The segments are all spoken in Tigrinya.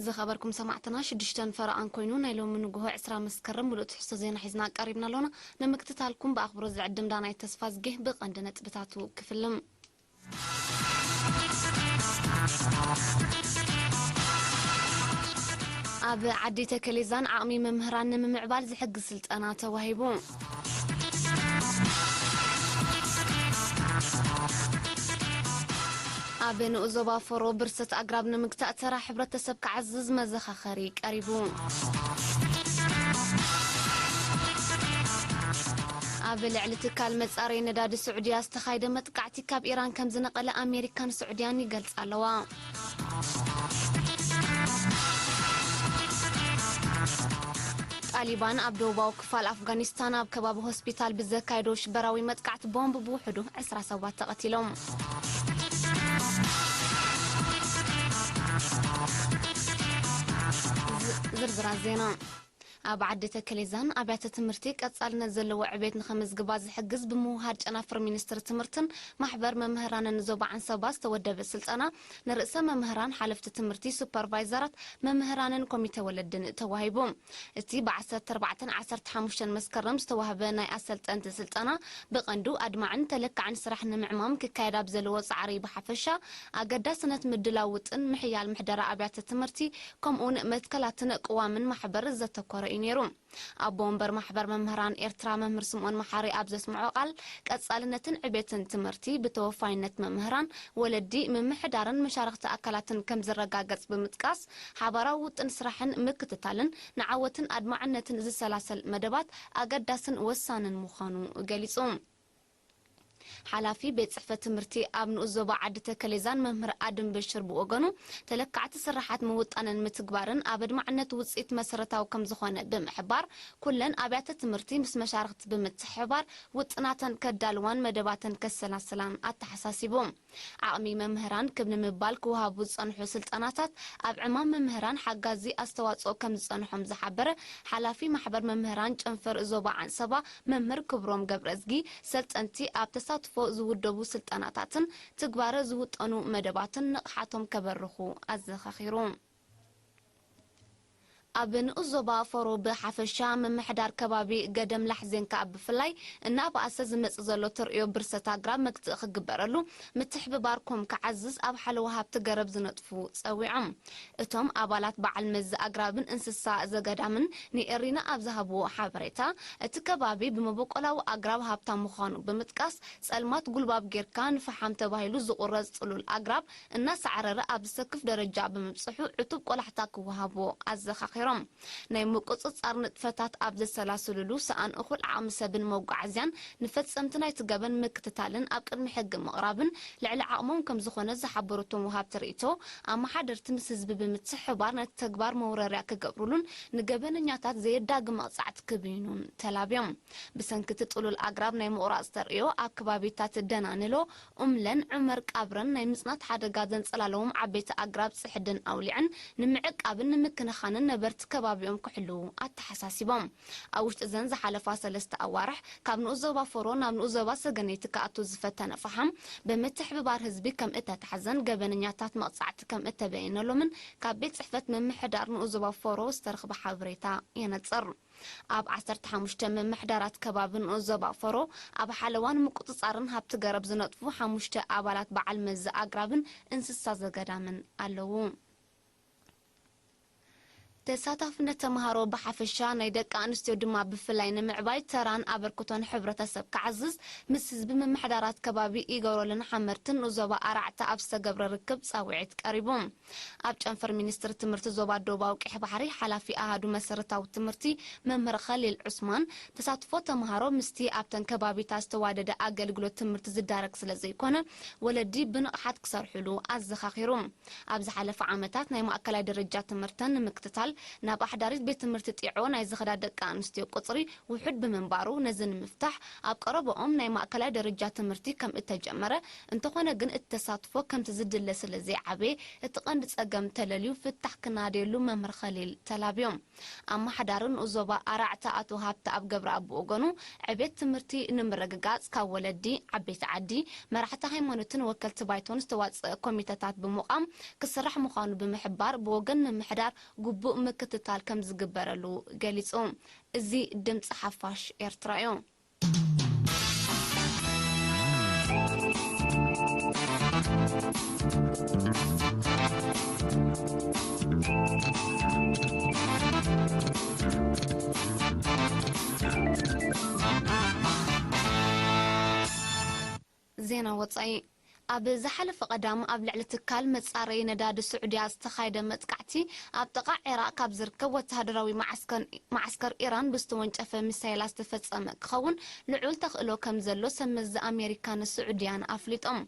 ዝኸበርኩም ሰማዕትና፣ ሽዱሽተን ፈረቓን ኮይኑ ናይ ሎሚ ንግሆ ዕስራ መስከረም ምሉእ ትሕዝቶ ዜና ሒዝና ቀሪብና ኣሎና። ንምክትታልኩም ብኣኽብሮት ዝዕድም ዳናይት ተስፋዝጌ። ብቐንዲ ነጥብታቱ ክፍልም። ኣብ ዓዲ ተከሌዛን ዓቕሚ መምህራን ንምምዕባል ዝሕግዝ ስልጠና ተዋሂቡ። ኣብ ንኡስ ዞባ ፎሮ ብርሰት ኣግራብ ንምግታእ ተራ ሕብረተሰብ ክዓዝዝ መዘኻኸሪ ቀሪቡ። ኣብ ልዕሊ ትካል መጻረዪ ነዳዲ ስዑድያ ዝተኻየደ መጥቃዕቲ ካብ ኢራን ከም ዝነቐለ ኣሜሪካን ስዑድያን ይገልጻ ኣለዋ። ጣሊባን ኣብ ደቡባዊ ክፋል ኣፍጋኒስታን ኣብ ከባቢ ሆስፒታል ብዘካየዶ ሽበራዊ መጥቃዕቲ ቦምብ ብውሕዱ ዕስራ ሰባት ተቐቲሎም። ዝርዝራት ዜና። ኣብ ዓዲ ተከሌዛን ኣብያተ ትምህርቲ ቀጻልነት ዘለዎ ዕቤት ንኸመዝግባ ዝሕግዝ ብምውሃድ ጨናፍር ሚኒስትሪ ትምህርትን ማሕበር መምህራንን ዞባ ዓንሰባ ዝተወደበ ስልጠና ንርእሰ መምህራን፣ ሓለፍቲ ትምህርቲ፣ ሱፐርቫይዘራት፣ መምህራንን ኮሚተ ወለድን ተዋሂቡ። እቲ ብ ዓሰርተ ኣርባዕተን ዓሰርተ ሓሙሽተን መስከረም ዝተዋህበ ናይ ኣሰልጠንቲ ስልጠና ብቐንዱ ኣድማዕን ተለካዕን ስራሕ ንምዕማም ክካየድ ኣብ ዘለዎ ጻዕሪ ብሓፈሻ ኣገዳስነት ምድላው ውጥን ምሕያል ምሕደራ ኣብያተ ትምህርቲ ከምኡውን መትከላትን ቅዋምን ማሕበር ዘተኮረ እዩ ነይሩ። ኣቦ ወንበር ማሕበር መምህራን ኤርትራ መምህር ስምኦን መሓሪ ኣብ ዘስምዖ ቃል፣ ቀጻልነትን ዕቤትን ትምህርቲ ብተወፋይነት መምህራን፣ ወለዲ፣ ምምሕዳርን መሻርኽቲ ኣካላትን ከም ዝረጋገጽ ብምጥቃስ፣ ሓባራዊ ውጥን ስራሕን ምክትታልን ንዓወትን ኣድማዕነትን ዝሰላሰል መደባት ኣገዳስን ወሳንን ምዃኑ ገሊጹ። ሓላፊ ቤት ጽሕፈት ትምህርቲ ኣብ ንኡስ ዞባ ዓዲ ተከሌዛን መምህር ኣድም በሽር ብወገኑ፣ ተለካዕቲ ስራሓት ምውጣንን ምትግባርን ኣብ ኣድማዕነት ውጽኢት መሰረታዊ ከም ዝኾነ ብምሕባር፣ ኩለን ኣብያተ ትምህርቲ ምስ መሻርኽቲ ብምትሕብባር ውጥናተን ከዳልዋን መደባተን ከሰላስላን ኣተሓሳሲቡ። ዓቕሚ መምህራን ክብ ንምባል ክወሃቡ ዝጸንሑ ስልጠናታት ኣብ ዕማም መምህራን ሓጋዚ ኣስተዋጽኦ ከም ዝጸንሖም ዝሓበረ ሓላፊ ማሕበር መምህራን ጨንፈር ዞባ ዓንሰባ መምህር ክብሮም ገብረዝጊ፣ ሰልጠንቲ ኣብ ተሳትፎ ዝውደቡ ስልጠናታትን ትግባረ ዝውጠኑ መደባትን ንቕሓቶም ከበርኹ ኣዘኻኺሩ። ኣብ ንኡስ ዞባ ፎሮ ብሓፈሻ፣ ምምሕዳር ከባቢ ገደም ላሕዜን ከኣ ብፍላይ እናበኣሰ ዝመጽእ ዘሎ ተርእዮ ብርሰት ኣግራብ መግትኢ ክግበረሉ ምትሕብባርኩም ክዓዝዝ ኣብ ሓለዋ ሃብቲ ገረብ ዝነጥፉ ጸዊዖም። እቶም ኣባላት በዓል መዚ ኣግራብን እንስሳ ዘገዳምን ንኤሪና ኣብ ዝሃብዎ ሓበሬታ፣ እቲ ከባቢ ብመበቆላዊ ኣግራብ ሃብታም ምዃኑ ብምጥቃስ፣ ጸልማት ጉልባብ ጌርካ ንፈሓም ተባሂሉ ዝቑረጽ ጽሉል ኣግራብ እናሳዕረረ ኣብ ዝሰክፍ ደረጃ ብምብጽሑ ዕቱብ ቆላሕታ ክወሃቦ ኣዘኻኺሮም። ናይ ምቁጽጻር ንጥፈታት ኣብ ዘሰላስልሉ ሰኣን እኹል ዓቕሚ ሰብን መጓዓዝያን ንፈጸምቲ ናይቲ ገበን ምክትታልን ኣብ ቅድሚ ሕጊ ምቕራብን ልዕሊ ዓቕሞም ከም ዝኾነ ዝሓበሩ እቶም ወሃብቲ ርእይቶ፣ ኣመሓደርቲ ምስ ህዝቢ ብምትሕብባር ነቲ ተግባር መውረርያ ክገብሩሉን ንገበነኛታት ዘየዳግም መቕጻዕቲ ክብይኑን ተላብዮም። ብሰንኪ እቲ ጥሉል ኣግራብ ናይ ምቑራጽ ተርእዮ ኣብ ከባቢታት ደናንሎ፣ ኡምለን ዑመር ቃብረን ናይ ምጽናት ሓደጋ ዘንጸላለዎም ዓበይቲ ኣግራብ ጽሕድን ኣውሊዕን ንምዕቃብን ንምክንኻንን ነበርቲ ከባቢኦም ክሕልዉ ኣተሓሳሲቦም። ኣብ ውሽጢ እዘን ዝሓለፋ ሰለስተ ኣዋርሕ ካብ ንኡስ ዞባ ፎሮ ናብ ንኡስ ዞባ ሰገነይቲ ክኣቱ ዝፈተነ ፈሓም ብምትሕብባር ህዝቢ ከም እተታሕዘን ገበነኛታት መቕጻዕቲ ከም እተበየነሎምን ካብ ቤት ጽሕፈት ምምሕዳር ንኡስ ዞባ ፎሮ ዝተረኽበ ሓበሬታ የነጽር። ኣብ ዓሰርተ ሓሙሽተ ምምሕዳራት ከባቢ ንኡስ ዞባ ፎሮ ኣብ ሓለዋን ምቁጽጻርን ሃብቲ ገረብ ዝነጥፉ ሓሙሽተ ኣባላት በዓል መዚ ኣግራብን እንስሳ ዘገዳምን ኣለዉ። ተሳታፍነት ተምሃሮ ብሓፈሻ ናይ ደቂ ኣንስትዮ ድማ ብፍላይ ንምዕባይ ተራን ኣበርክቶን ሕብረተሰብ ክዓዝዝ ምስ ህዝቢ ምምሕዳራት ከባቢ ኢገሮልን ሓመርትን ንኡስ ዞባ ኣራዕተ ኣብ ዝተገብረ ርክብ ጻውዒት ቀሪቡ። ኣብ ጨንፈር ሚኒስትሪ ትምህርቲ ዞባ ደቡባዊ ቀይሕ ባሕሪ ሓላፊ ኣሃዱ መሰረታዊ ትምህርቲ መምህር ኸሊል ዑስማን፣ ተሳትፎ ተምሃሮ ምስቲ ኣብተን ከባቢታት ዝተዋደደ ኣገልግሎት ትምህርቲ ዝዳረግ ስለ ዘይኮነ፣ ወለዲ ብንቕሓት ክሰርሕሉ ኣዘኻኺሩ። ኣብ ዝሓለፈ ዓመታት ናይ ማእከላይ ደረጃ ትምህርተን ንምክትታል ናብ ኣሕዳሪት ቤት ትምህርቲ ጢዖ ናይ ዝኸዳ ደቂ ኣንስትዮ ቁጽሪ ውሑድ ብምንባሩ፣ ነዚ ንምፍታሕ ኣብ ቀረባኦም ናይ ማእከላይ ደረጃ ትምህርቲ ከም እተጀመረ፣ እንተኾነ ግን እቲ ተሳትፎ ከምቲ ዝድለ ስለ ዘይዓበየ፣ እቲ ቀንዲ ጸገም ተለልዩ ፍታሕ ክናደየሉ መምህር ኸሊል ተላብዮም። ኣመሓዳሪ ንኡስ ዞባ ኣራዕታ ኣቶ ሃብተኣብ ገብረኣብ ብወገኑ፣ ዕቤት ትምህርቲ ንምርግጋጽ ካብ ወለዲ፣ ዓበይቲ ዓዲ፣ መራሕቲ ሃይማኖትን ወከልቲ ባይቶን ዝተዋጽአ ኮሚተታት ብምቋም ክስራሕ ምዃኑ ብምሕባር፣ ብወገን ምምሕዳር ግቡእ ምክትታል ከም ዝግበረሉ ገሊጹ። እዚ ድምጺ ሓፋሽ ኤርትራ እዩ። ዜና ወጻኢ። ኣብ ዝሓለፈ ቀዳም ኣብ ልዕሊ ትካል መጻረዪ ነዳዲ ስዑድያ ዝተኻየደ መጥቃዕቲ፣ ኣብ ጥቓ ዒራቕ ካብ ዝርከብ ወተሃደራዊ መዓስከር፣ መዓስከር ኢራን ብዝተወንጨፈ ሚሳይላት ዝተፈጸመ ክኸውን ልዑል ተኽእሎ ከም ዘሎ ሰብ መዚ ኣሜሪካን ስዑድያን ኣፍሊጦም።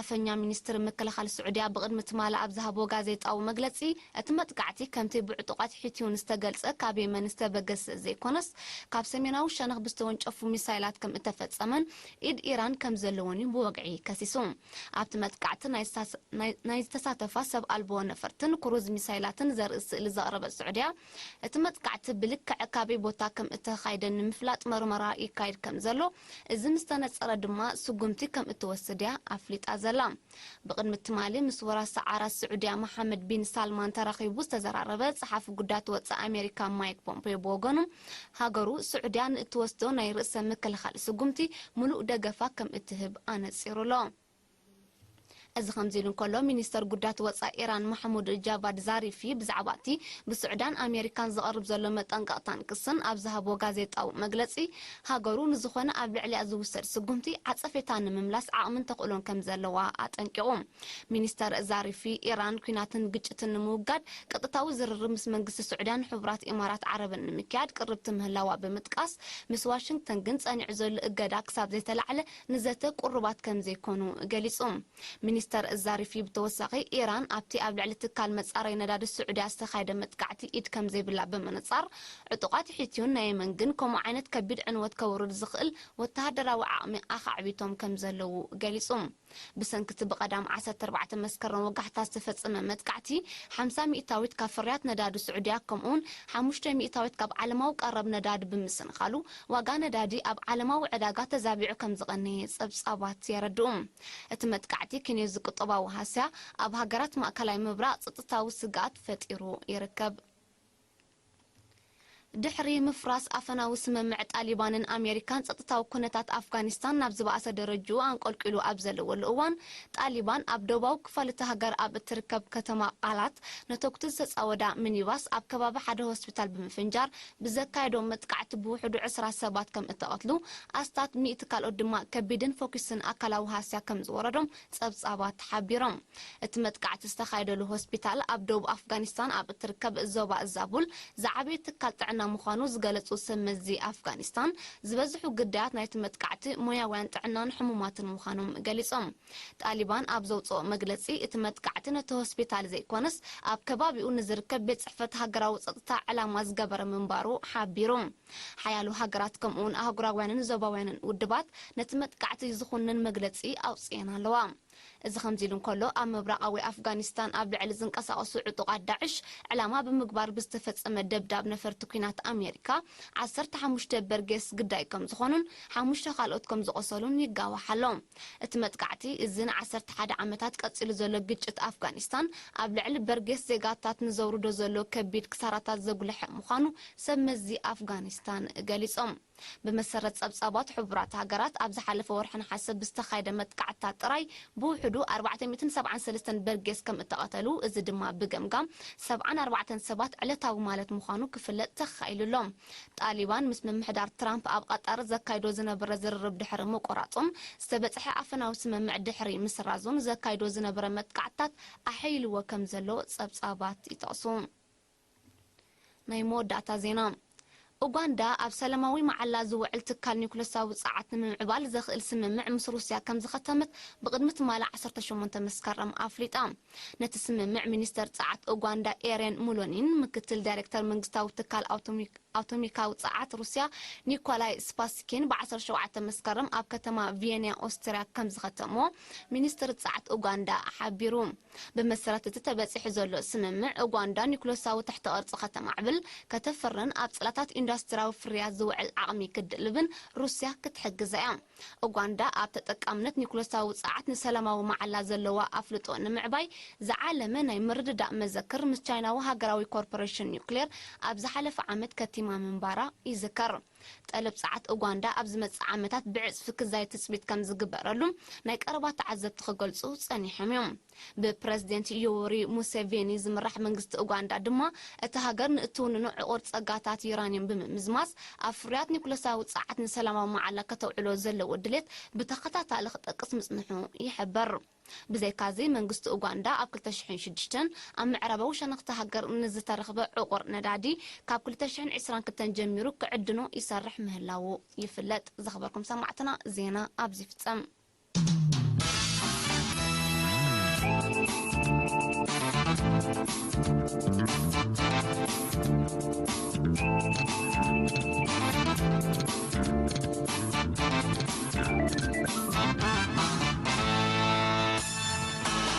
ኣፈኛ ሚኒስትሪ ምክልኻል ስዑድያ ብቕድሚ ትማሊ ኣብ ዝሃቦ ጋዜጣዊ መግለጺ፣ እቲ መጥቃዕቲ ከምቲ ብዕጡቓት ሒቲዩን ዝተገልጸ ካብ የመን ዝተበገሰ ዘይኮነስ፣ ካብ ሰሜናዊ ሸነኽ ብዝተወንጨፉ ሚሳይላት ከም እተፈጸመን ኢድ ኢራን ከም ዘለዎን እዩ ብወግዒ ከሲሱ። ኣብቲ መጥቃዕቲ ናይ ዝታስ-፣ ናይ፣ ናይ ዝተሳተፋ ሰብ ኣልቦ ነፈርትን ክሩዝ ሚሳይላትን ዘርኢ ስእሊ ዘቕረበት ስዑድያ፣ እቲ መጥቃዕቲ ብልክዕ ካበይ ቦታ ከም እተኻይደ ንምፍላጥ መርመራ ይካየድ ከም ዘሎ፣ እዚ ምስ ተነጸረ ድማ ስጉምቲ ከም እትወስድ እያ ኣፍሊጣ ዘላ። ብቕድሚ ትማሊ ምስ ወራሲ ዓራት ስዑድያ መሓመድ ቢን ሳልማን ተራኺቡ ዝተዘራረበ ጸሓፊ ጉዳያት ወጻኢ ኣሜሪካ ማይክ ፖምፔዮ ብወገኑ፣ ሃገሩ ስዑድያ ንእትወስዶ ናይ ርእሰ ምክልኻል ስጉምቲ ምሉእ ደገፋ ከም እትህብ ኣነጺሩ ኣሎ። እዚ ከምዚ ኢሉ እንከሎ፣ ሚኒስተር ጉዳያት ወጻኢ ኢራን ማሕሙድ ጃቫድ ዛሪፊ ብዛዕባ እቲ ብስዑዳን ኣሜሪካን ዝቐርብ ዘሎ መጠንቀቕታን ክስን ኣብ ዝሃቦ ጋዜጣዊ መግለጺ፣ ሃገሩ ንዝኾነ ኣብ ልዕሊኣ ዝውሰድ ስጉምቲ ዓጸፌታ ንምምላስ ዓቕምን ተኽእሎን ከም ዘለዋ ኣጠንቂቑ። ሚኒስተር ዛሪፊ፣ ኢራን ኲናትን ግጭትን ንምውጋድ ቀጥታዊ ዝርርብ ምስ መንግስቲ ስዑዳን ሕቡራት ኢማራት ዓረብን ንምክያድ ቅርብቲ ምህላዋ ብምጥቃስ፣ ምስ ዋሽንግተን ግን ጸኒዑ ዘሎ እገዳ ክሳብ ዘይተላዕለ ንዘተ ቅሩባት ከም ዘይኮኑ ገሊጹ። ሚኒስተር ዛሪፊ ብተወሳኺ፣ ኢራን ኣብቲ ኣብ ልዕሊ ትካል መጻረይ ነዳዲ ስዑድያ ዝተኻየደ መጥቃዕቲ ኢድ ከም ዘይብላ ብምንጻር፣ ዕጡቓት ሒቲዩን ናይ የመን ግን ከምኡ ዓይነት ከቢድ ዕንወት ከውርድ ዝኽእል ወተሃደራዊ ዓቕሚ ኣኻዕቢቶም ከም ዘለዉ ገሊጹ። ብሰንኪ እቲ ብቐዳም ዓሰርተ ኣርባዕተ መስከረም ወጋሕታ ዝተፈጸመ መጥቃዕቲ፣ ሓምሳ ሚእታዊት ካብ ፍርያት ነዳዲ ስዑድያ፣ ከምኡውን ሓሙሽተ ሚእታዊት ካብ ዓለማዊ ቀረብ ነዳዲ ብምስንኻሉ፣ ዋጋ ነዳዲ ኣብ ዓለማዊ ዕዳጋ ተዛቢዑ ከም ዝቐነየ ጸብጻባት የረድኡ። እቲ መጥቃዕቲ ኪንዮዚ ቁጠባዊ ሃስያ ኣብ ሃገራት ማእከላይ ምብራቕ ጸጥታዊ ስግኣት ፈጢሩ ይርከብ። ድሕሪ ምፍራስ ኣፈናዊ ስምምዕ ጣሊባንን ኣሜሪካን፣ ጸጥታዊ ኩነታት ኣፍጋኒስታን ናብ ዝበኣሰ ደረጅኡ ኣንቆልቂሉ ኣብ ዘለወሉ እዋን፣ ጣሊባን ኣብ ደቡባዊ ክፋል እታ ሃገር ኣብ እትርከብ ከተማ ቃላት ነተኩቲ ዝተጻወዳ ሚኒባስ ኣብ ከባቢ ሓደ ሆስፒታል ብምፍንጃር ብዘካየዶ መጥቃዕቲ ብውሕዱ ዕስራ ሰባት ከም እተቐትሉ፣ ኣስታት ሚእቲ ካልኦት ድማ ከቢድን ፈኲስን ኣካላዊ ሃስያ ከም ዝወረዶም ጸብጻባት ሓቢሮም። እቲ መጥቃዕቲ ዝተኻየደሉ ሆስፒታል ኣብ ደቡብ ኣፍጋኒስታን ኣብ እትርከብ ዞባ ዛቡል ዝዓበየ ትካል ጥዕና ምዃኑ ዝገለጹ ሰብ መዚ ኣፍጋኒስታን፣ ዝበዝሑ ግዳያት ናይቲ መጥቃዕቲ ሞያውያን ጥዕናን ሕሙማትን ምዃኖም ገሊጾም። ጣሊባን ኣብ ዘውጽኦ መግለጺ፣ እቲ መጥቃዕቲ ነቲ ሆስፒታል ዘይኮነስ ኣብ ከባቢኡ ንዝርከብ ቤት ጽሕፈት ሃገራዊ ጸጥታ ዕላማ ዝገበረ ምንባሩ ሓቢሩ። ሓያሎ ሃገራት ከምኡውን ኣህጉራውያንን ዞባውያንን ውድባት ነቲ መጥቃዕቲ ዝኹንን መግለጺ ኣውጽኤን ኣለዋ። እዚ ከምዚ ኢሉ እንከሎ፣ ኣብ ምብራቓዊ ኣፍጋኒስታን ኣብ ልዕሊ ዝንቀሳቐሱ ዕጡቓት ዳዕሽ ዕላማ ብምግባር ብዝተፈጸመ ደብዳብ ነፈርቲ ኲናት ኣሜሪካ ዓሰርተ ሓሙሽተ በርጌስ ግዳይ ከም ዝኾኑን ሓሙሽተ ካልኦት ከም ዝቖሰሉን ይጋዋሕ ኣሎ። እቲ መጥቃዕቲ እዚ ንዓሰርተ ሓደ ዓመታት ቀጺሉ ዘሎ ግጭት ኣፍጋኒስታን ኣብ ልዕሊ በርጌስ ዜጋታት ንዘውርዶ ዘሎ ከቢድ ክሳራታት ዘጉልሐ ምዃኑ ሰብ መዚ ኣፍጋኒስታን ገሊጾም። ብመሰረት ጸብጻባት ሕቡራት ሃገራት፣ ኣብ ዝሓለፈ ወርሒ ነሓሰ ብዝተኻየደ መጥቃዕትታት ጥራይ ብውሕዱ ኣርባዕተ ሚእትን ሰብዓን ሰለስተን በርጌስ ከም እተቐተሉ፣ እዚ ድማ ብገምጋም ሰብዓን ኣርባዕተን ሰባት ዕለታዊ ማለት ምዃኑ ክፍለጥ ተኻኢሉ ኣሎ። ጣሊባን ምስ ምምሕዳር ትራምፕ ኣብ ቐጠር ዘካይዶ ዝነበረ ዝርርብ ድሕሪ ምቁራጹን ዝተበጽሐ ኣፈናዊ ስምምዕ ድሕሪ ምስራዙን ዘካይዶ ዝነበረ መጥቃዕትታት ኣሐይልዎ ከም ዘሎ ጸብጻባት ይጠቕሱ። ናይ መወዳእታ ዜና። ኡጋንዳ ኣብ ሰላማዊ መዓላ ዝውዕል ትካል ኒኩለሳዊ ጸዓት ንምምዕባል ዘኽእል ስምምዕ ምስ ሩስያ ከም ዝኸተመት ብቕድሚ ትማሊ ዓሰርተ ሸሞንተ መስከረም ኣፍሊጣ። ነቲ ስምምዕ ሚኒስተር ጸዓት ኡጋንዳ ኤሬን ሙሎኒን ምክትል ዳይሬክተር መንግስታዊ ትካል ኣውቶሚክ ኣውቶሚካዊ ጸዓት ሩስያ ኒኮላይ ስፓስኪን ብ ዓሰርተ ሸውዓተ መስከረም ኣብ ከተማ ቪየና ኦስትርያ ከም ዝኸተሞ ሚኒስትሪ ጸዓት ኡጋንዳ ሓቢሩ። ብመሰረት እቲ ተበጺሑ ዘሎ ስምምዕ፣ ኡጋንዳ ኒኩለሳዊ ትሕተ ቅርጺ ከተማዕብል፣ ከተፍርን ኣብ ጽላታት ኢንዱስትሪያዊ ፍርያት ዝውዕል ዓቕሚ ክትድልብን ሩስያ ክትሕግዛ እያ። ኡጋንዳ ኣብ ተጠቃምነት ኒኩለሳዊ ጸዓት ንሰላማዊ መዓላ ዘለዋ ኣፍልጦ ንምዕባይ ዝዓለመ ናይ ምርድዳእ መዘክር ምስ ቻይናዊ ሃገራዊ ኮርፖሬሽን ኒውክሌር ኣብ ዝሓለፈ ዓመት ከቲማ ምንባራ ይዝከር። ጠለብ ጸዓት ኡጋንዳ ኣብ ዝመጽእ ዓመታት ብዕጽፊ ክዛይድ ትጽቢት ከም ዝግበረሉ ናይ ቀረባ ተዓዘብቲ ክገልጹ ጸኒሖም እዮም። ብፕረዚደንት ዮወሪ ሙሴቬኒ ዝምራሕ መንግስቲ ኡጋንዳ ድማ፣ እቲ ሃገር ንእትውንኖ ዕቑር ጸጋታት ዩራንየም ብምምዝማዝ፣ ኣብ ፍርያት ኒኩለሳዊ ጸዓት ንሰላማዊ መዓላ ከተውዕሎ ዘለዎ ድሌት ብተኸታታሊ ክጠቅስ ምጽንሑ ይሕበር። ብዘይካዚ፣ መንግስቲ ኡጋንዳ ኣብ ክልተ ሽሕን ሽዱሽተን ኣብ ምዕራባዊ ሸነኽቲ ሃገር ንዝተረኽበ ዕቑር ነዳዲ፣ ካብ ክልተ ሽሕን ዕስራን ክልተን ጀሚሩ ክዕድኖ ይሰርሕ ምህላዉ ይፍለጥ። ዝኸበርኩም ሰማዕትና፣ ዜና ኣብዚ ይፍጸም።